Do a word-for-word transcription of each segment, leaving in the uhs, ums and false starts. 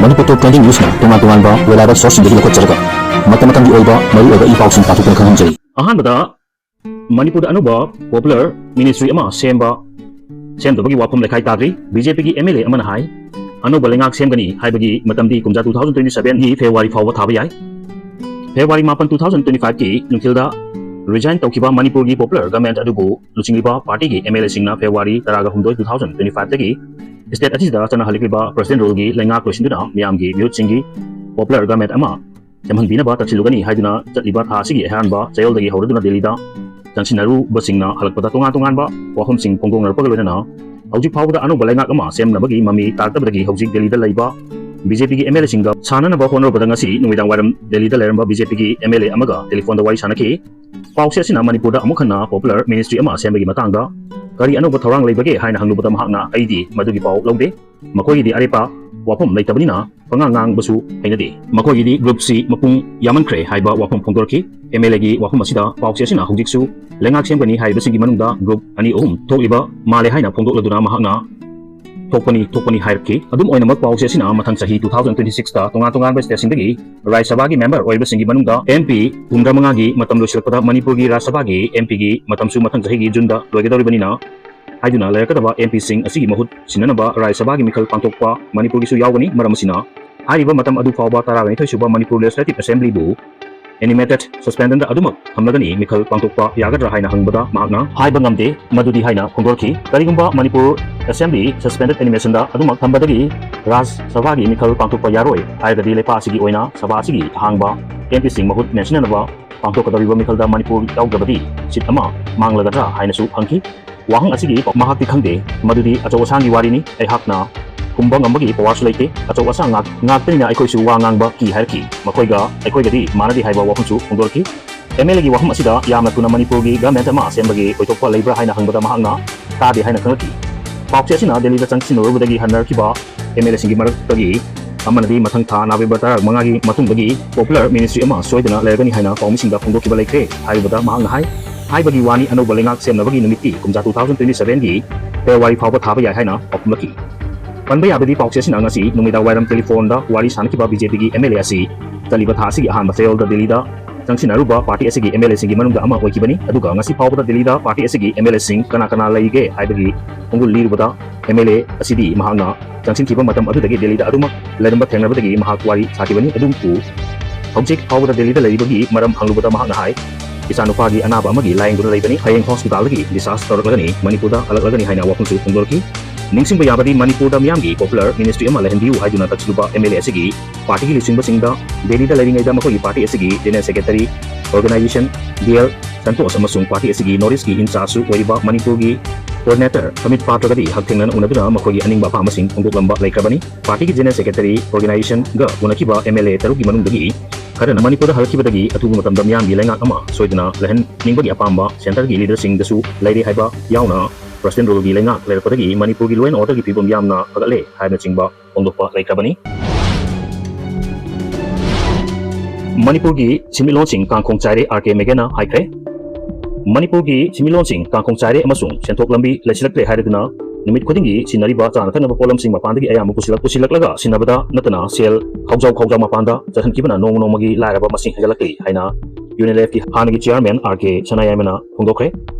ꯃꯅꯤꯄꯨꯔ ꯇꯣꯞ twenty ꯅ꯭ꯌꯨꯁꯅ ꯇꯣꯉꯥꯟ ꯇꯣꯉꯥꯟꯕ reliable sourceꯁꯤꯡꯗꯒꯤ ꯂꯧꯈꯠꯆꯔꯒ ꯃꯇꯝ ꯃꯇꯝꯒꯤ ꯑꯣꯏꯕ ꯃꯔꯨꯑꯣꯏꯕ ꯏ ꯄꯥꯎꯁꯤꯡ ꯄꯥꯊꯣꯛꯇꯨꯅ ꯈꯪꯍꯟꯖꯔꯤ꯫ ꯑꯍꯥꯟꯕꯗ, ꯃꯅꯤꯄꯨꯔꯗ ꯑꯅꯧꯕ popular ministry ꯑꯃ ꯁꯦꯝꯕ, ꯁꯦꯝꯗꯕꯒꯤ ꯋꯥꯐꯝ ꯂꯩꯈꯥꯏ ꯇꯥꯗ꯭ꯔꯤ꯫ ꯕꯤ ꯖꯦ ꯄꯤꯒꯤ ꯑꯦꯝ ꯑꯦꯜ ꯑꯦ ꯑꯃꯅ ꯍꯥꯏ, ꯑꯅꯧꯕ ꯂꯩꯉꯥꯛ ꯁꯦꯝꯒꯅꯤ ꯍꯥꯏꯕꯒꯤ ꯃꯇꯝꯗꯤ ꯀꯨꯝꯖꯥ two thousand twenty sevenꯒꯤ February ꯐꯥꯎꯕ ꯊꯥꯕ ꯌꯥꯏ꯫ February ꯃꯥꯄꯟ, two thousand twenty fiveꯀꯤ ꯅꯨꯡꯊꯤꯜꯗ resign ꯇꯧꯈꯤꯕ ꯃꯅꯤꯄꯨꯔꯒꯤ popular government ꯑꯗꯨꯕꯨ ꯂꯨꯆꯤꯡꯂꯤꯕ partyꯒꯤ ꯑꯦꯝ ꯑꯦꯜ ꯑꯦꯁꯤꯡꯅ February ꯇꯔꯥꯒ ꯍꯨꯝꯗꯣꯏ, two thousand twenty fiveꯇꯒꯤ state ꯑꯁꯤꯗ ꯆꯠꯅꯍꯜꯂꯛꯂꯤꯕ president ruleꯒꯤ ꯂꯩꯉꯥꯛ ꯂꯣꯏꯁꯤꯟꯗꯨꯅ ꯃꯤꯌꯥꯝꯒꯤ ꯃꯤꯍꯨꯠꯁꯤꯡꯒꯤ popular government ꯑꯃ ꯁꯦꯝꯍꯟꯕꯤꯅꯕ ꯇꯛꯁꯤꯜꯂꯨꯒꯅꯤ ꯍꯥꯏꯗꯨꯅ ꯆꯠꯂꯤꯕ ꯊꯥ ꯑꯁꯤꯒꯤ ꯑꯍꯥꯟꯕ ꯆꯌꯣꯜꯗꯒꯤ ꯍꯧꯔꯗꯨꯅ ꯗꯦꯜꯂꯤꯗ ꯆꯪꯁꯤꯟꯅꯔꯨꯕꯁꯤꯡꯅ ꯍꯜꯂꯛꯄꯗ ꯇꯣꯉꯥꯟ ꯇꯣꯉꯥꯟꯕ ꯋꯥꯐꯝꯁꯤꯡ ꯐꯣꯡꯗꯣꯛꯅꯔꯛꯄꯒ ꯂꯣꯏꯅꯅ ꯍꯧꯖꯤꯛ ꯐꯥꯎꯕꯗ ꯑꯅꯧꯕ ꯂꯩꯉꯥꯛ ꯑꯃ ꯁꯦꯝꯅꯕꯒꯤ ꯃꯃꯤ ꯇꯥꯔꯛꯇꯕꯗꯒꯤ ꯍꯧꯖꯤꯛ ꯗꯦꯜꯂꯤꯗ ꯂꯩꯕ ꯕꯤ ꯖꯦ ꯄꯤꯒꯤ ꯑꯦꯝ ꯑꯦꯜ ꯑꯦꯁꯤꯡꯒ ꯁꯥꯟꯅꯅꯕ ꯍꯣꯠꯅꯔꯨꯕꯗ ꯉꯁꯤ ꯅꯨꯃꯤꯗꯥꯡ ꯋꯥꯏꯔꯝ ꯗꯦꯜꯂꯤꯗ ꯂꯩꯔꯝꯕ ꯕꯤ ꯖꯦ ꯄꯤꯒꯤ ꯑꯦꯝ ꯑꯦꯜ ꯑꯦ ꯑꯃꯒ telephone ꯗ ꯋꯥꯔꯤ ꯁꯥꯟꯅꯈꯤ꯫ ꯄꯥꯎꯆꯦ ꯑꯁꯤꯅ ꯃꯅꯤꯄꯨꯔꯗ ꯑꯃꯨꯛ ꯍꯟꯅ popular ministry ꯑꯃ ꯁꯦꯝꯕꯒꯤ ꯃꯇꯥꯡꯗ ꯀꯔꯤ ꯑꯅꯧꯕ ꯊꯧꯔꯥꯡ ꯂꯩꯕꯒꯦ ꯍꯥꯏꯅ ꯍꯪꯂꯨꯕꯗ ꯃꯍꯥꯛꯅ, "ꯑꯩꯗꯤ ꯃꯗꯨꯒꯤ ꯄꯥꯎ ꯂꯧꯗꯦ꯫ ꯃꯈꯣꯏꯒꯤꯗꯤ ꯑꯔꯦꯞꯄ ꯋꯥꯐꯝ ꯂꯩꯇꯕꯅꯤꯅ ꯄꯉꯥꯡ ꯉꯥꯡꯕꯁꯨ ꯍꯩꯅꯗꯦ꯫ ꯃꯈꯣꯏꯒꯤꯗꯤ groupꯁꯤ ꯃꯄꯨꯡ ꯌꯥꯝꯃꯟꯈ꯭ꯔꯦ" ꯍꯥꯏꯕ ꯋꯥꯐꯝ ꯐꯣꯡꯗꯣꯔꯛꯈꯤ꯫ ꯑꯦꯝ ꯑꯦꯜ ꯑꯦꯒꯤ ꯋꯥꯐꯝ ꯑꯁꯤꯗ ꯄꯥꯎꯆꯦ ꯑꯁꯤꯅ ꯍꯧꯖꯤꯛꯁꯨ ꯂꯩꯉꯥꯛ ꯁꯦꯝꯒꯅꯤ ꯍꯥꯏꯔꯤꯕꯁꯤꯡꯒꯤ ꯃꯅꯨꯡꯗ group ꯑꯅꯤ ꯑꯍꯨꯝ ꯊꯣꯛꯂꯤꯕ ꯃꯥꯜꯂꯦ ꯍꯥꯏꯅ ꯐꯣꯡꯗꯣꯛꯂꯗꯨꯅ ꯃꯍꯥꯛꯅ ꯊꯣꯛꯄꯅꯤ, ꯊꯣꯛꯄꯅꯤ ꯍꯥꯏꯔꯛꯈꯤ꯫ ꯑꯗꯨꯝ ꯑꯣꯏꯅꯃꯛ, ꯄꯥꯎꯆꯦ ꯑꯁꯤꯅ ꯃꯊꯪ ꯆꯍꯤ two thousand twenty sixꯇ ꯇꯣꯉꯥꯟ ꯇꯣꯉꯥꯟꯕ stateꯁꯤꯡꯗꯒꯤ ꯔꯥꯖ꯭ꯌ ꯁꯚꯥꯒꯤ member ꯑꯣꯏꯔꯤꯕꯁꯤꯡꯒꯤ ꯃꯅꯨꯡꯗ M P ꯍꯨꯝꯗ꯭ꯔꯥ ꯃꯉꯥꯒꯤ ꯃꯇꯝ ꯂꯣꯏꯁꯤꯜꯂꯛꯄꯗ ꯃꯅꯤꯄꯨꯔꯒꯤ ꯔꯥꯖ꯭ꯌ ꯁꯚꯥꯒꯤ M Pꯒꯤ ꯃꯇꯝꯁꯨ ꯃꯊꯪ ꯆꯍꯤꯒꯤ Juneꯗ ꯂꯣꯏꯒꯗꯧꯔꯤꯕꯅꯤꯅ ꯍꯥꯏꯗꯨꯅ ꯂꯩꯔꯛꯀꯗꯕ M Pꯁꯤꯡ ꯑꯁꯤꯒꯤ ꯃꯍꯨꯠ ꯁꯤꯟꯅꯅꯕ ꯔꯥꯖ꯭ꯌ ꯁꯚꯥꯒꯤ ꯃꯤꯈꯜ ꯄꯥꯡꯊꯣꯛꯄ ꯃꯅꯤꯄꯨꯔꯒꯤꯁꯨ ꯌꯥꯎꯒꯅꯤ꯫ ꯃꯔꯝ ꯑꯁꯤꯅ, ꯍꯥꯏꯔꯤꯕ ꯃꯇꯝ ꯑꯗꯨ ꯐꯥꯎꯕ ꯇꯔꯥꯒ ꯅꯤꯊꯣꯏ ꯁꯨꯕ ꯃꯅꯤꯄꯨꯔ Legislative Assemblyꯕꯨ animated suspensionꯗ ꯑꯗꯨꯃꯛ ꯊꯝꯂꯒꯅꯤ ꯃꯤꯈꯜ ꯄꯥꯡꯊꯣꯛꯄ ꯌꯥꯒꯗ꯭ꯔꯥ ꯍꯥꯏꯅ ꯍꯪꯕꯗ ꯃꯍꯥꯛꯅ, "ꯍꯥꯏꯕ ꯉꯝꯗꯦ ꯃꯗꯨꯗꯤ" ꯍꯥꯏꯅ ꯐꯣꯡꯗꯣꯔꯛꯈꯤ꯫ ꯀꯔꯤꯒꯨꯝꯕ ꯃꯅꯤꯄꯨꯔ Assembly suspended animationꯗ ꯑꯗꯨꯃꯛ ꯊꯝꯕꯗꯒꯤ ꯔꯥꯖ꯭ꯌ ꯁꯚꯥꯒꯤ ꯃꯤꯈꯜ ꯄꯥꯡꯊꯣꯛꯄ ꯌꯥꯔꯣꯏ ꯍꯥꯏꯔꯒꯗꯤ ꯂꯩꯄꯥꯛ ꯑꯁꯤꯒꯤ ꯑꯣꯏꯅ ꯁꯚꯥ ꯑꯁꯤꯒꯤ ꯑꯍꯥꯡꯕ M Pꯁꯤꯡ ꯃꯍꯨꯠ ꯃꯦꯟꯁꯤꯟꯅꯅꯕ ꯄꯥꯡꯊꯣꯛꯀꯗꯧꯔꯤꯕ ꯃꯤꯈꯜꯗ ꯃꯅꯤꯄꯨꯔ ꯌꯥꯎꯗ꯭ꯔꯕꯗꯤ seat ꯑꯃ ꯃꯥꯡꯂꯒꯗ꯭ꯔꯥ ꯍꯥꯏꯅꯁꯨ ꯍꯪꯈꯤ꯫ ꯋꯥꯍꯪ ꯑꯁꯤꯒꯤ ꯃꯍꯥꯛꯇꯤ ꯈꯪꯗꯦ, ꯃꯗꯨꯗꯤ ꯑꯆꯧ ꯑꯁꯥꯡꯒꯤ ꯋꯥꯔꯤꯅꯤ, ꯑꯩꯍꯥꯛꯅ ꯈꯨꯝꯕ ꯉꯝꯕꯒꯤ powerꯁꯨ ꯂꯩꯇꯦ꯫ ꯑꯆꯧ ꯑꯁꯥꯡ ꯉꯥꯛ-, ꯉꯥꯛꯇꯅꯤꯅ ꯑꯩꯈꯣꯏꯁꯨ ꯋꯥ ꯉꯥꯡꯕ ꯀꯤ ꯍꯥꯏꯔꯛꯈꯤ꯫ ꯃꯈꯣꯏꯒ ꯑꯩꯈꯣꯏꯒꯗꯤ ꯃꯥꯟꯅꯗꯦ ꯍꯥꯏꯕ ꯋꯥꯐꯝꯁꯨ ꯐꯣꯡꯗꯣꯔꯛꯈꯤ꯫ M L Aꯒꯤ ꯋꯥꯐꯝ ꯑꯁꯤꯗ ꯌꯥꯝꯅ ꯊꯨꯅ ꯃꯅꯤꯄꯨꯔꯒꯤ government ꯑꯃ ꯁꯦꯝꯕꯒꯤ ꯑꯣꯏꯊꯣꯛꯄ ꯂꯩꯕ꯭ꯔꯥ ꯍꯥꯏꯅ ꯍꯪꯕꯗ ꯃꯍꯥꯛꯅ ꯇꯥꯗꯦ ꯍꯥꯏꯅ ꯈꯪꯂꯛꯈꯤ꯫ ꯄꯥꯎꯆꯦ ꯑꯁꯤꯅ ꯗꯦꯜꯂꯤꯗ ꯆꯪꯁꯤꯟꯅꯔꯨꯕꯗꯒꯤ ꯍꯟꯅꯔꯛꯈꯤꯕ M L Aꯁꯤꯡꯒꯤ ꯃꯔꯛꯇꯒꯤ ꯑꯃꯅꯗꯤ ꯃꯊꯪ ꯊꯥ November ꯇꯔꯥꯃꯉꯥꯒꯤ ꯃꯇꯨꯡꯗꯒꯤ popular ministry ꯑꯃ ꯁꯣꯏꯗꯅ ꯂꯩꯔꯒꯅꯤ ꯍꯥꯏꯅ ꯄꯥꯎꯃꯤꯁꯤꯡꯗ ꯐꯣꯡꯗꯣꯛꯈꯤꯕ ꯂꯩꯈ꯭ꯔꯦ ꯍꯥꯏꯔꯤꯕꯗ ꯃꯍꯥꯛꯅ ꯍꯥꯏ, ꯍꯥꯏꯕꯒꯤ ꯋꯥꯅꯤ, ꯑꯅꯧꯕ ꯂꯩꯉꯥꯛ ꯁꯦꯝꯅꯕꯒꯤ ꯅꯨꯃꯤꯠꯇꯤ ꯀꯨꯝꯖꯥ two thousand twenty sevenꯒꯤ February ꯐꯥꯎꯕ ꯊꯥꯕ ꯌꯥꯏ ꯍꯥꯏꯅ ꯄꯥꯎꯈꯨꯝꯂꯛꯈꯤ꯫ ꯄꯟꯕ ꯌꯥꯕꯗꯤ ꯄꯥꯎꯆꯦ ꯑꯁꯤꯅ ꯉꯁꯤ ꯅꯨꯃꯤꯗꯥꯡ ꯋꯥꯏꯔꯝ ꯇꯦꯂꯤꯐꯣꯟꯗ ꯋꯥꯔꯤ ꯁꯥꯅꯈꯤꯕ ꯕꯤ ꯖꯦ ꯄꯤꯒꯤ ꯑꯦꯝ ꯑꯦꯜ ꯑꯦ ꯑꯁꯤ ꯆꯠꯂꯤꯕ ꯊꯥ ꯑꯁꯤꯒꯤ ꯑꯍꯥꯟꯕ ꯆꯌꯣꯜꯗ ꯗꯤꯜꯂꯤꯗ ꯆꯪꯁꯤꯟꯅꯔꯨꯕ ꯄꯥꯔꯇꯤ ꯑꯁꯤꯒꯤ ꯑꯦꯝ ꯑꯦꯜ ꯑꯦꯁꯤꯡꯒꯤ ꯃꯅꯨꯡꯗ ꯑꯃ ꯑꯣꯏꯈꯤꯕꯅꯤ꯫ ꯑꯗꯨꯒ ꯉꯁꯤ ꯐꯥꯎꯕꯗ ꯗꯤꯜꯂꯤꯗ ꯄꯥꯔꯇꯤ ꯑꯁꯤꯒꯤ ꯑꯦꯝ ꯑꯦꯜ ꯑꯦꯁꯤꯡ ꯀꯅꯥ ꯀꯅꯥ ꯂꯩꯒꯦ ꯍꯥꯏꯕꯒꯤ ꯈꯣꯡꯒꯨꯜ ꯂꯤꯔꯨꯕꯗ, ꯑꯦꯝ ꯑꯦꯜ ꯑꯦ ꯑꯁꯤꯗꯤ ꯃꯍꯥꯛꯅ ꯆꯪꯁꯤꯟꯈꯤꯕ ꯃꯇꯝ ꯑꯗꯨꯗꯒꯤ ꯗꯤꯜꯂꯤꯗ ꯑꯗꯨꯃꯛ ꯂꯩꯔꯝꯕ ꯊꯦꯡꯅꯕꯗꯒꯤ ꯃꯍꯥꯛ ꯋꯥꯔꯤ ꯁꯥꯈꯤꯕꯅꯤ꯫ ꯑꯗꯨꯕꯨ ꯍꯧꯖꯤꯛ ꯐꯥꯎꯕꯗ ꯗꯤꯜꯂꯤꯗ ꯂꯩꯔꯤꯕꯒꯤ ꯃꯔꯝ ꯍꯪꯂꯨꯕꯗ ꯃꯍꯥꯛꯅ ꯍꯥꯏ, "ꯏꯆꯥꯅꯨꯄꯥꯒꯤ ꯑꯅꯥꯕ ꯑꯃꯒꯤ ꯂꯥꯌꯦꯡꯗꯨꯅ ꯂꯩꯕꯅꯤ꯫ ꯍꯌꯦꯡ ꯍꯣꯁꯄꯤꯇꯥꯜꯗꯒꯤ ꯗꯤꯁꯆꯥꯔꯖ ꯇꯧꯔꯛꯂꯒꯅꯤ, ꯃꯅꯤꯄꯨꯔꯗ ꯍꯜꯂꯛꯂꯒꯅꯤ" ꯍꯥꯏꯅ ꯋꯥꯐꯝꯁꯨ ꯐꯣꯡꯗꯣꯔꯛꯈꯤ꯫ ꯅꯤꯡꯁꯤꯡꯕ ꯌꯥꯕꯗꯤ, ꯃꯅꯤꯄꯨꯔꯗ ꯃꯤꯌꯥꯝꯒꯤ ꯄꯣꯄꯨꯂꯔ ꯃꯤꯅꯤꯁꯇ꯭ꯔꯤ ꯑꯃ ꯂꯩꯍꯟꯕꯤꯌꯨ ꯍꯥꯏꯗꯨꯅ ꯇꯛꯁꯤꯜꯂꯨꯕ ꯑꯦꯝ ꯑꯦꯜ ꯑꯦ ꯑꯁꯤꯒꯤ ꯄꯥꯔꯇꯤꯒꯤ ꯂꯨꯆꯤꯡꯕꯁꯤꯡꯗ ꯗꯦꯜꯂꯤꯗ ꯂꯩꯔꯤꯉꯩꯗ ꯃꯈꯣꯏꯒꯤ ꯄꯥꯔꯇꯤ ꯑꯁꯤꯒꯤ general secretary, organisation, B L Santosh ꯑꯃꯁꯨꯡ ꯄꯥꯔꯇꯤ ꯑꯁꯤꯒꯤ ꯅꯣꯔꯠ ꯏꯁꯀꯤ ꯏꯟꯆꯥꯔꯖꯁꯨ ꯑꯣꯏꯔꯤꯕ ꯃꯅꯤꯄꯨꯔꯒꯤ ꯀꯣꯑꯣꯔꯗꯤꯅꯦꯇꯔ ꯑꯃꯤꯠ ꯄꯥꯇ꯭ꯔꯒꯗꯤ ꯍꯛꯊꯦꯡꯅꯅ ꯎꯅꯗꯨꯅ ꯃꯈꯣꯏꯒꯤ ꯑꯅꯤꯡꯕ ꯑꯄꯥꯝꯕꯁꯤꯡ ꯐꯣꯡꯗꯣꯛꯂꯝꯕ ꯂꯩꯈ꯭ꯔꯕꯅꯤ꯫ ꯄꯥꯔꯇꯤꯒꯤ ꯖꯦꯅꯔꯦꯜ ꯁꯦꯀ꯭ꯔꯦꯇꯔꯤ, ꯑꯣꯔꯒꯅꯥꯏꯖꯦꯁꯟꯒ ꯎꯅꯈꯤꯕ ꯑꯦꯝ ꯑꯦꯜ ꯑꯦ ꯇꯔꯨꯛꯀꯤ ꯃꯅꯨꯡꯗꯒꯤ ꯈꯔꯅ ꯃꯅꯤꯄꯨꯔꯗ ꯍꯜꯂꯛꯈꯤꯕꯗꯒꯤ ꯑꯊꯨꯕ ꯃꯇꯝꯗ ꯃꯤꯌꯥꯝꯒꯤ ꯂꯩꯉꯥꯛ ꯑꯃ ꯁꯣꯏꯗꯅ ꯂꯩꯍꯟꯅꯤꯡꯕꯒꯤ ꯑꯄꯥꯝꯕ ꯁꯦꯟꯇꯔꯒꯤ ꯂꯤꯗꯔꯁꯤꯡꯗꯁꯨ ꯂꯩꯔꯦ ꯍꯥꯏꯕ ꯌꯥꯎꯅ, ꯄ꯭ꯔꯁꯤꯗꯦꯟ ꯔꯨꯜꯒꯤ ꯂꯩꯉꯥꯛ ꯂꯩꯔꯛꯄꯗꯒꯤ ꯃꯅꯤꯄꯨꯔꯒꯤ ꯂꯣ ꯑꯦꯟ ꯑꯣꯔꯗꯔꯒꯤ ꯐꯤꯕꯝ ꯌꯥꯝꯅ ꯐꯒꯠꯂꯦ ꯍꯥꯏꯕꯅꯆꯤꯡꯕ ꯐꯣꯡꯗꯣꯛꯄ ꯂꯩꯈ꯭ꯔꯕꯅꯤ꯫ ꯃꯅꯤꯄꯨꯔꯒꯤ ꯁꯤꯟꯃꯤꯠꯂꯣꯟꯁꯤꯡ ꯀꯥꯡꯈꯣꯡ ꯆꯥꯏꯔꯦ, ꯑꯥꯔ ꯀꯦ ꯃꯦꯒꯦꯅ ꯍꯥꯏꯈ꯭ꯔꯦ꯫ ꯃꯅꯤꯄꯨꯔꯒꯤ ꯁꯤꯟꯃꯤꯠꯂꯣꯟꯁꯤꯡ ꯀꯥꯡꯈꯣꯡ ꯆꯥꯏꯔꯦ ꯑꯃꯁꯨꯡ ꯁꯦꯟꯊꯣꯛ ꯂꯝꯕꯤ ꯂꯩꯁꯤꯜꯂꯛꯇ꯭ꯔꯦ ꯍꯥꯏꯔꯗꯨꯅ ꯅꯨꯃꯤꯠ ꯈꯨꯗꯤꯡꯒꯤ ꯁꯤꯖꯤꯟꯅꯔꯤꯕ ꯆꯥꯅ ꯊꯛꯅꯕ ꯄꯣꯠꯂꯝꯁꯤꯡ ꯃꯄꯥꯟꯗꯒꯤ ꯑꯌꯥꯝꯕ ꯄꯨꯁꯤꯜꯂꯛ-, ꯄꯨꯁꯤꯜꯂꯛꯂꯒ ꯁꯤꯖꯤꯟꯅꯕꯗ ꯅꯠꯇꯅ ꯁꯦꯜ ꯈꯥꯎꯖꯥꯎ ꯈꯥꯎꯖꯥꯎ ꯃꯄꯥꯟꯗ ꯆꯠꯍꯟꯈꯤꯕꯅ ꯅꯣꯡꯃ ꯅꯣꯡꯃꯒꯤ ꯂꯥꯏꯔꯕ ꯃꯁꯤꯡ ꯍꯦꯟꯒꯠꯂꯛꯂꯤ ꯍꯥꯏꯅ ꯌꯨ ꯑꯦꯟ ꯑꯦꯜ ꯑꯦꯐꯀꯤ ꯍꯥꯟꯅꯒꯤ ꯆꯤꯌꯥꯔꯃꯦꯟ ꯑꯥꯔ ꯀꯦ ꯁꯅꯥꯌꯥꯏꯃꯅ ꯐꯣꯡꯗꯣꯛꯈ꯭ꯔꯦ꯫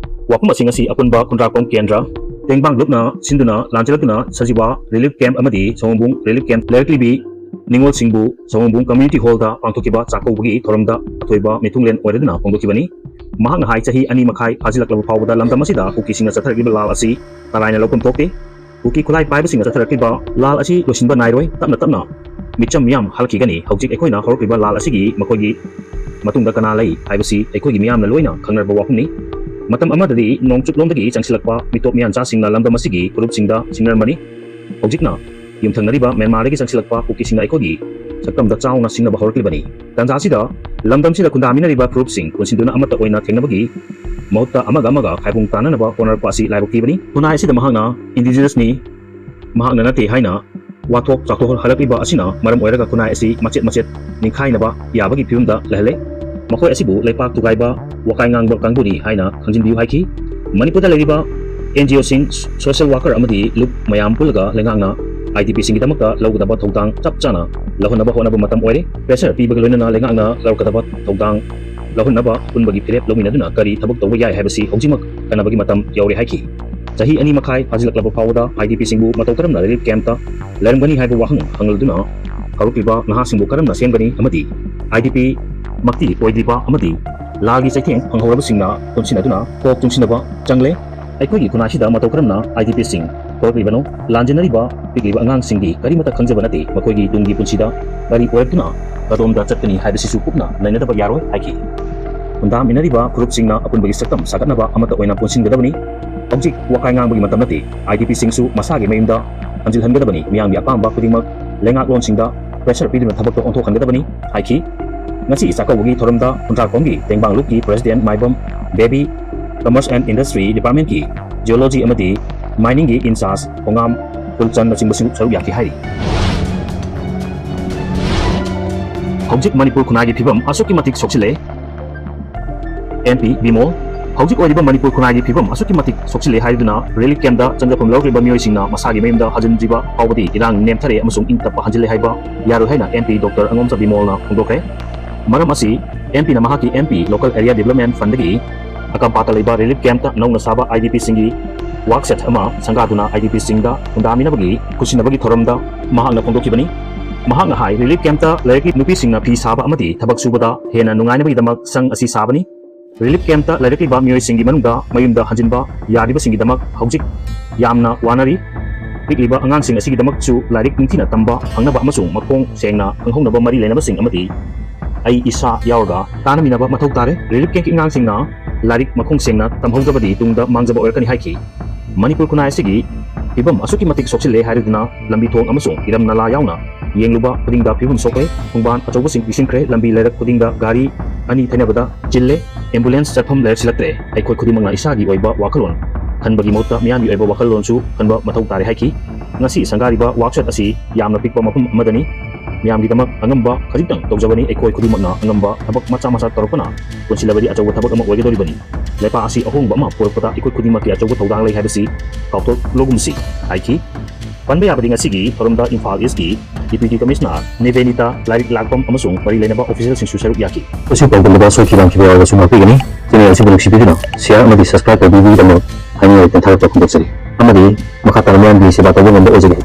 ꯋꯥꯐꯝ ꯑꯁꯤꯡ ꯑꯁꯤ ꯑꯄꯨꯟꯕ ꯈꯨꯟꯗ꯭ꯔꯥꯛꯄꯝ ꯀꯦꯟꯗ꯭ꯔ ꯇꯦꯡꯕꯥꯡ ꯂꯨꯞꯅ ꯁꯤꯟꯗꯨꯅ ꯂꯥꯟꯖꯦꯜꯂꯛꯇꯨꯅ ꯁꯖꯤꯋꯥ ꯔꯤꯂꯤꯐ ꯀꯦꯝꯞ ꯑꯃꯗꯤ ꯁꯑꯣꯝꯕꯨꯡ ꯔꯤꯂꯤꯐ ꯀꯦꯝꯞ ꯂꯩꯔꯛꯂꯤꯕꯤ ꯅꯤꯉꯣꯜꯁꯤꯡꯕꯨ ꯁꯑꯣꯝꯕꯨꯡ ꯀꯝꯃ꯭ꯌꯨꯅꯤꯇꯤ ꯍꯣꯜꯗ ꯄꯥꯡꯊꯣꯛꯈꯤꯕ ꯆꯥꯛꯀꯧꯕꯒꯤ ꯊꯧꯔꯝꯗ ꯑꯊꯣꯏꯕ ꯃꯤꯊꯨꯡꯂꯦꯟ ꯑꯣꯏꯔꯗꯨꯅ ꯐꯣꯡꯗꯣꯛꯈꯤꯕꯅꯤ꯫ ꯃꯍꯥꯛꯅ ꯍꯥꯏ, ꯆꯍꯤ ꯑꯅꯤ ꯃꯈꯥꯏ ꯐꯥꯖꯤꯜꯂꯛꯂꯕ ꯐꯥꯎꯕꯗ ꯂꯝꯗꯝ ꯑꯁꯤꯗ ꯀꯨꯀꯤꯁꯤꯡꯅ ꯆꯠꯊꯔꯛꯂꯤꯕ ꯂꯥꯜ ꯑꯁꯤ ꯇꯔꯥꯏꯅ ꯂꯧꯐꯝ ꯊꯣꯛꯇꯦ꯫ ꯀꯨꯀꯤ ꯈꯨꯠꯂꯥꯏ ꯄꯥꯏꯕꯁꯤꯡꯅ ꯆꯠꯊꯔꯛꯂꯤꯕ ꯂꯥꯜ ꯑꯁꯤ ꯂꯣꯏꯁꯤꯟꯕ ꯅꯥꯏꯔꯣꯏ꯫ ꯇꯞꯅ ꯇꯞꯅ ꯃꯤꯆꯝ ꯃꯤꯌꯥꯝ ꯍꯜꯂꯛꯈꯤꯒꯅꯤ꯫ ꯍꯧꯖꯤꯛ ꯑꯩꯈꯣꯏꯅ ꯍꯧꯔꯛꯂꯤꯕ ꯂꯥꯜ ꯑꯁꯤꯒꯤ ꯃꯈꯣꯏꯒꯤ ꯃꯇꯨꯡꯗ ꯀꯅꯥ ꯂꯩ ꯍꯥꯏꯕꯁꯤ ꯑꯩꯈꯣꯏꯒꯤ ꯃꯤꯌꯥꯝꯅ ꯂꯣꯏꯅ ꯈꯪꯅꯔꯕ ꯋꯥꯐꯝꯅꯤ꯫ ꯃꯇꯝ ꯑꯃꯗꯗꯤ ꯅꯣꯡꯆꯨꯞꯂꯣꯝꯗꯒꯤ ꯆꯪꯁꯤꯜꯂꯛꯄ ꯃꯤꯇꯣꯞ ꯃꯤꯌꯥꯟꯆꯥꯁꯤꯡꯅ ꯂꯝꯗꯝ ꯑꯁꯤꯒꯤ ꯐꯨꯔꯨꯞꯁꯤꯡꯗ ꯁꯤꯡꯅꯔꯝꯕꯅꯤ꯫ ꯍꯧꯖꯤꯛꯅ ꯌꯨꯝꯊꯪꯅꯔꯤꯕ ꯃ꯭ꯌꯥꯟꯃꯥꯔꯗꯒꯤ ꯆꯪꯁꯤꯜꯂꯛꯄ ꯀꯨꯀꯤꯁꯤꯡꯅ ꯑꯩꯈꯣꯏꯒꯤ ꯁꯛꯇꯝꯗ ꯆꯥꯎꯅ ꯁꯤꯡꯅꯕ ꯍꯧꯔꯛꯂꯤꯕꯅꯤ꯫ ꯇꯥꯟꯖꯥ ꯑꯁꯤꯗ ꯂꯝꯗꯝꯁꯤꯗ ꯈꯨꯟꯗꯥꯃꯤꯟꯅꯔꯤꯕ ꯐꯨꯔꯨꯞꯁꯤꯡ ꯄꯨꯟꯁꯤꯟꯗꯨꯅ ꯑꯃꯠꯇ ꯑꯣꯏꯅ ꯊꯦꯡꯅꯕꯒꯤ ꯃꯍꯨꯠꯇ ꯑꯃꯒ ꯑꯃꯒ ꯈꯥꯏꯕꯨꯡ ꯇꯥꯟꯅꯅꯕ ꯍꯣꯠꯅꯔꯛꯄ ꯑꯁꯤ ꯂꯥꯏꯕꯛ ꯊꯤꯕꯅꯤ꯫ ꯈꯨꯟꯅꯥꯏ ꯑꯁꯤꯗ ꯃꯍꯥꯛꯅ ꯏꯟꯗꯤꯖꯤꯅꯁꯅꯤ, ꯃꯍꯥꯛꯅ ꯅꯠꯇꯦ ꯍꯥꯏꯅ ꯋꯥꯊꯣꯛ ꯆꯥꯎꯊꯣꯛꯍꯜꯂꯛꯂꯤꯕ ꯑꯁꯤꯅ ꯃꯔꯝ ꯑꯣꯏꯔꯒ ꯈꯨꯟꯅꯥꯏ ꯑꯁꯤ ꯃꯆꯦꯠ ꯃꯆꯦꯠ ꯅꯤꯡꯈꯥꯏꯅꯕ ꯌꯥꯕꯒꯤ ꯐꯤꯕꯝꯗ ꯂꯩꯍꯜꯂꯦ꯫ ꯃꯈꯣꯏ ꯑꯁꯤꯕꯨ ꯂꯩꯄꯥꯛ ꯊꯨꯒꯥꯏꯕ, ꯋꯥꯀꯥꯏ ꯉꯥꯡꯕ ꯀꯥꯡꯕꯨꯅꯤ ꯍꯥꯏꯅ ꯈꯪꯖꯤꯟꯕꯤꯌꯨ ꯍꯥꯏꯈꯤ꯫ ꯃꯅꯤꯄꯨꯔꯗ ꯂꯩꯔꯤꯕ ꯑꯦꯟ ꯖꯤ ꯑꯣꯁꯤꯡ, ꯁꯣꯁꯤꯌꯦꯜ ꯋꯥꯀꯔ ꯑꯃꯗꯤ ꯂꯨꯞ ꯃꯌꯥꯝ ꯄꯨꯜꯂꯒ ꯂꯩꯉꯥꯛꯅ IDPꯁꯤꯡꯒꯤꯗꯃꯛꯇ ꯂꯧꯒꯗꯕ ꯊꯧꯗꯥꯡ ꯆꯞ ꯆꯥꯅ ꯂꯧꯍꯟꯅꯕ ꯍꯣꯠꯅꯕ ꯃꯇꯝ ꯑꯣꯏꯔꯦ꯫ Pressure ꯄꯤꯕꯒ ꯂꯣꯏꯅꯅ ꯂꯩꯉꯥꯛꯅ ꯂꯧꯔꯛꯀꯗꯕ ꯊꯧꯗꯥꯡ ꯂꯧꯍꯟꯅꯕ ꯑꯄꯨꯟꯕꯒꯤ ꯐꯤꯔꯦꯞ ꯂꯧꯃꯤꯟꯅꯗꯨꯅ ꯀꯔꯤ ꯊꯕꯛ ꯇꯧꯕ ꯌꯥꯏ ꯍꯥꯏꯕꯁꯤ ꯍꯧꯖꯤꯛꯃꯛ ꯈꯟꯅꯕꯒꯤ ꯃꯇꯝ ꯌꯧꯔꯦ ꯍꯥꯏꯈꯤ꯫ ꯆꯍꯤ ꯑꯅꯤ ꯃꯈꯥꯏ ꯐꯥꯖꯤꯜꯂꯛꯂꯕ ꯐꯥꯎꯕꯗ IDPꯁꯤꯡꯕꯨ ꯃꯇꯧ ꯀꯔꯝꯅ relief campꯇ ꯂꯩꯔꯝꯒꯅꯤ ꯍꯥꯏꯕ ꯋꯥꯍꯪ ꯍꯪꯂꯗꯨꯅ ꯍꯧꯔꯛꯂꯤꯕ ꯅꯍꯥꯁꯤꯡꯕꯨ ꯀꯔꯝꯅ ꯁꯦꯝꯒꯅꯤ ꯑꯃꯗꯤ IDPꯃꯛꯇꯤ ꯑꯣꯏꯗ꯭ꯔꯤꯕ ꯑꯃꯗꯤ ꯂꯥꯒꯤ ꯆꯩꯊꯦꯡ ꯐꯪꯍꯧꯔꯕꯁꯤꯡꯅ ꯄꯨꯟꯁꯤꯟꯅꯗꯨꯅ ꯀꯣꯛ ꯆꯨꯡꯁꯤꯟꯅꯕ ꯆꯪꯂꯦ꯫ ꯑꯩꯈꯣꯏꯒꯤ ꯈꯨꯟꯅꯥꯏꯁꯤꯗ ꯃꯇꯧ ꯀꯔꯝꯅ IDPꯁꯤꯡ ꯊꯣꯛꯂꯛꯂꯤꯕꯅꯣ? ꯂꯥꯟꯖꯦꯟꯅꯔꯤꯕ ꯄꯤꯛꯂꯤꯕ ꯑꯉꯥꯡꯁꯤꯡꯗꯤ ꯀꯔꯤꯃꯠꯇ ꯈꯪꯖꯕ ꯅꯠꯇꯦ꯫ ꯃꯈꯣꯏꯒꯤ ꯇꯨꯡꯒꯤ ꯄꯨꯟꯁꯤꯗ ꯀꯔꯤ ꯑꯣꯏꯔꯛꯇꯨꯅ ꯀꯗꯣꯝꯗ ꯆꯠꯀꯅꯤ ꯍꯥꯏꯕꯁꯤꯁꯨ ꯀꯨꯞꯅ ꯅꯩꯅꯗꯕ ꯌꯥꯔꯣꯏ ꯍꯥꯏꯈꯤ꯫ ꯈꯨꯟꯗꯥꯃꯤꯟꯅꯔꯤꯕ ꯐꯨꯔꯨꯞꯁꯤꯡꯅ ꯑꯄꯨꯟꯕꯒꯤ ꯁꯛꯇꯝ ꯁꯥꯒꯠꯅꯕ ꯑꯃꯠꯇ ꯑꯣꯏꯅ ꯄꯨꯟꯁꯤꯟꯒꯗꯕꯅꯤ꯫ ꯍꯧꯖꯤꯛ ꯋꯥꯈꯥꯏ ꯉꯥꯡꯕꯒꯤ ꯃꯇꯝ ꯅꯠꯇꯦ꯫ IDPꯁꯤꯡꯁꯨ ꯃꯁꯥꯒꯤ ꯃꯌꯨꯝꯗ ꯍꯟꯖꯤꯜꯍꯟꯒꯗꯕꯅꯤ꯫ ꯃꯤꯌꯥꯝꯒꯤ ꯑꯄꯥꯝꯕ ꯈꯨꯗꯤꯡꯃꯛ ꯂꯩꯉꯥꯛꯂꯣꯟꯁꯤꯡꯗ pressure ꯄꯤꯗꯨꯅ ꯊꯕꯛꯇ ꯑꯣꯟꯊꯣꯛꯍꯟꯒꯗꯕꯅꯤ ꯍꯥꯏꯈꯤ꯫ ꯉꯁꯤ ꯆꯥꯛꯀꯧꯕꯒꯤ ꯊꯧꯔꯝꯗ ꯈꯨꯟꯗ꯭ꯔꯥꯛꯈꯣꯝꯒꯤ ꯇꯦꯡꯕꯥꯡ ꯂꯨꯞꯀꯤ President Maibam Bebi, Commerce and Industry Departmentꯀꯤ Geology ꯑꯃꯗꯤ Miningꯒꯤ in-charge ꯈꯣꯡꯉꯥꯝ ꯐꯨꯜꯆꯟ ꯅꯆꯤꯡꯕꯁꯤꯡ ꯁꯔꯨꯛ ꯌꯥꯈꯤ ꯍꯥꯏꯔꯤ꯫ ꯍꯧꯖꯤꯛ ꯃꯅꯤꯄꯨꯔ ꯈꯨꯟꯅꯥꯏꯒꯤ ꯐꯤꯕꯝ ꯑꯁꯨꯛꯀꯤ ꯃꯇꯤꯛ ꯁꯣꯛꯆꯤꯜꯂꯦ꯫ MP ꯕꯤꯃꯣꯜ, ꯍꯧꯖꯤꯛ ꯑꯣꯏꯔꯤꯕ ꯃꯅꯤꯄꯨꯔ ꯈꯨꯟꯅꯥꯏꯒꯤ ꯐꯤꯕꯝ ꯑꯁꯨꯛꯀꯤ ꯃꯇꯤꯛ ꯁꯣꯛꯆꯤꯜꯂꯦ ꯍꯥꯏꯗꯨꯅ relief campꯇ ꯆꯪꯖꯐꯝ ꯂꯧꯔꯛꯂꯤꯕ ꯃꯤꯑꯣꯏꯁꯤꯡꯅ ꯃꯁꯥꯒꯤ ꯃꯌꯨꯝꯗ ꯍꯟꯖꯤꯟꯗ꯭ꯔꯤꯕ ꯐꯥꯎꯕꯗꯤ ꯏꯔꯥꯡ ꯅꯦꯝꯊꯔꯦ ꯑꯃꯁꯨꯡ ꯏꯪ ꯇꯞꯄ ꯍꯟꯖꯤꯜꯂꯦ ꯍꯥꯏꯕ ꯌꯥꯔꯣꯏ ꯍꯥꯏꯅ MP Doctor ꯑꯉꯣꯝꯆꯥ ꯕꯤꯃꯣꯜꯅ ꯐꯣꯡꯗꯣꯛꯈ꯭ꯔꯦ꯫ ꯃꯔꯝ ꯑꯁꯤ MPꯅ ꯃꯍꯥꯛꯀꯤ MP Local Area Development Fundꯗꯒꯤ ꯑꯀꯝꯄꯥꯇ ꯂꯩꯕ relief campꯇ ꯅꯧꯅ ꯁꯥꯕ IDPꯁꯤꯡꯒꯤ work shed ꯑꯃ ꯁꯪꯒꯥꯗꯨꯅ IDPꯁꯤꯡꯗ ꯈꯨꯟꯗꯥꯃꯤꯟꯅꯕꯒꯤ ꯈꯨꯠꯁꯤꯟꯅꯕꯒꯤ ꯊꯧꯔꯝꯗ ꯃꯍꯥꯛꯅ ꯐꯣꯡꯗꯣꯛꯈꯤꯕꯅꯤ꯫ ꯃꯍꯥꯛꯅ ꯍꯥꯏ, relief campꯇ ꯂꯩꯔꯛꯀꯤ ꯅꯨꯄꯤꯁꯤꯡꯅ ꯐꯤ ꯁꯥꯕ ꯑꯃꯗꯤ ꯊꯕꯛ ꯁꯨꯕꯗ ꯍꯦꯟꯅ ꯅꯨꯡꯉꯥꯏꯅꯕꯒꯤꯗꯃꯛ ꯁꯪ ꯑꯁꯤ ꯁꯥꯕꯅꯤ꯫ Relief campꯇ ꯂꯩꯔꯛꯂꯤꯕ ꯃꯤꯑꯣꯏꯁꯤꯡꯒꯤ ꯃꯅꯨꯡꯗ ꯃꯌꯨꯝꯗ ꯍꯟꯖꯤꯟꯕ ꯌꯥꯗ꯭ꯔꯤꯕꯁꯤꯡꯒꯤꯗꯃꯛ ꯍꯧꯖꯤꯛ ꯌꯥꯝꯅ ꯋꯥꯅꯔꯤ꯫ ꯄꯤꯛꯂꯤꯕ ꯑꯉꯥꯡꯁꯤꯡ ꯑꯁꯤꯒꯤꯗꯃꯛꯁꯨ ꯂꯥꯏꯔꯤꯛ ꯅꯤꯡꯊꯤꯅ ꯇꯝꯕ ꯐꯪꯅꯕ ꯑꯃꯁꯨꯡ ꯃꯈꯣꯡ ꯁꯦꯡꯅ ꯈꯪꯍꯧꯅꯕ ꯃꯔꯤ ꯂꯩꯅꯕꯁꯤꯡ ꯑꯃꯗꯤ ꯑꯩ ꯏꯁꯥ ꯌꯥꯎꯔꯒ ꯇꯥꯟꯅꯃꯤꯟꯅꯕ ꯃꯊꯧ ꯇꯥꯔꯦ꯫ Relief campꯀꯤ ꯑꯉꯥꯡꯁꯤꯡꯅ ꯂꯥꯏꯔꯤꯛ ꯃꯈꯣꯡ ꯁꯦꯡꯅ ꯇꯝꯍꯧꯗ꯭ꯔꯕꯗꯤ ꯇꯨꯡꯗ ꯃꯥꯡꯖꯕ ꯑꯣꯏꯔꯛꯀꯅꯤ ꯍꯥꯏꯈꯤ꯫ ꯃꯅꯤꯄꯨꯔ ꯈꯨꯟꯅꯥꯏ ꯑꯁꯤꯒꯤ ꯐꯤꯕꯝ ꯑꯁꯨꯛꯀꯤ ꯃꯇꯤꯛ ꯁꯣꯛꯆꯤꯜꯂꯦ ꯍꯥꯏꯔꯗꯨꯅ ꯂꯝꯕꯤ ꯊꯣꯡ ꯑꯃꯁꯨꯡ ꯏꯔꯝ ꯅꯂꯥ ꯌꯥꯎꯅ ꯌꯦꯡꯂꯨꯕ ꯈꯨꯗꯤꯡꯗ ꯐꯤꯕꯝ ꯁꯣꯛꯂꯦ꯫ ꯈꯣꯡꯕꯥꯟ ꯑꯆꯧꯕꯁꯤꯡ ꯄꯤꯁꯤꯟꯈ꯭ꯔꯦ꯫ ꯂꯝꯕꯤ ꯂꯩꯔꯛ ꯈꯨꯗꯤꯡꯗ ꯒꯥꯔꯤ ꯑꯅꯤ ꯊꯩꯅꯕꯗ ꯆꯤꯜꯂꯦ꯫ Ambulance ꯆꯠꯐꯝ ꯂꯩꯔꯛꯁꯤꯜꯂꯛꯇ꯭ꯔꯦ꯫ ꯑꯩꯈꯣꯏ ꯈꯨꯗꯤꯡꯃꯛꯅ ꯏꯁꯥꯒꯤ ꯑꯣꯏꯕ ꯋꯥꯈꯜꯂꯣꯟ ꯈꯟꯕꯒꯤ ꯃꯍꯨꯠꯇ ꯃꯤꯌꯥꯝꯒꯤ ꯑꯣꯏꯕ ꯋꯥꯈꯜꯂꯣꯟꯁꯨ ꯈꯟꯕ ꯃꯊꯧ ꯇꯥꯔꯦ ꯍꯥꯏꯈꯤ꯫ ꯉꯁꯤ ꯁꯪꯒꯥꯔꯤꯕ work shed ꯑꯁꯤ ꯌꯥꯝꯅ ꯄꯤꯛꯄ ꯃꯐꯝ ꯑꯃꯗꯅꯤ꯫ ꯃꯤꯌꯥꯝꯒꯤꯗꯃꯛ ꯑꯉꯝꯕ ꯈꯖꯤꯛꯇꯪ ꯇꯧꯖꯕꯅꯤ꯫ ꯑꯩꯈꯣꯏ ꯈꯨꯗꯤꯡꯃꯛꯅ ꯑꯉꯝꯕ ꯊꯕꯛ ꯃꯆꯥ ꯃꯆꯥ ꯇꯧꯔꯛꯄꯅ ꯄꯨꯟꯁꯤꯜꯂꯕꯗꯤ ꯑꯆꯧꯕ ꯊꯕꯛ ꯑꯃ ꯑꯣꯏꯒꯗꯧꯔꯤꯕꯅꯤ꯫ ꯂꯩꯄꯥꯛ ꯑꯁꯤ ꯑꯍꯣꯡꯕ ꯑꯃ ꯄꯨꯔꯛꯄꯗ ꯑꯩꯈꯣꯏ ꯈꯨꯗꯤꯡꯃꯛꯀꯤ ꯑꯆꯧꯕ ꯊꯧꯗꯥꯡ ꯂꯩ ꯍꯥꯏꯕꯁꯤ ꯀꯥꯎꯊꯣꯛꯂꯒꯨꯝꯁꯤ ꯍꯥꯏꯈꯤ꯫ ꯄꯟꯕ ꯌꯥꯕꯗꯤ ꯉꯁꯤꯒꯤ ꯊꯧꯔꯝꯗ ꯏꯝꯐꯥꯜ ꯏꯁꯀꯤ Deputy Commissioner ꯅꯤꯕꯦꯅꯤꯇꯥ, ꯂꯥꯏꯔꯤꯛ ꯂꯥꯛꯄꯝ ꯑꯃꯁꯨꯡ ꯃꯔꯤ ꯂꯩꯅꯕ officialꯁꯤꯡꯁꯨ ꯁꯔꯨꯛ ꯌꯥꯈꯤ꯫ ꯑꯁꯤ ꯄꯥꯎꯗꯝꯕꯗ ꯁꯣꯏꯈꯤꯕ ꯂꯥꯟꯈꯤꯕ ꯌꯥꯎꯔꯕꯁꯨ ꯉꯥꯛꯄꯤꯒꯅꯤ꯫ Channel ꯑꯁꯤꯕꯨ ꯅꯨꯡꯁꯤꯕꯤꯗꯨꯅ share ꯑꯃꯗꯤ subscribe ꯇꯧꯕꯤꯕꯒꯤꯗꯃꯛ ꯍꯥꯏꯅꯤꯡꯂꯕ ꯇꯦꯟꯊꯥꯔꯛꯄ ꯐꯣꯡꯗꯣꯛꯆꯔꯤ꯫ ꯑꯃꯗꯤ ꯃꯈꯥ ꯇꯥꯅ ꯃꯤꯌꯥꯝꯒꯤ ꯁꯦꯕꯥ ꯇꯧꯕ ꯉꯝꯕ ꯑꯣꯏꯖꯒꯦ꯫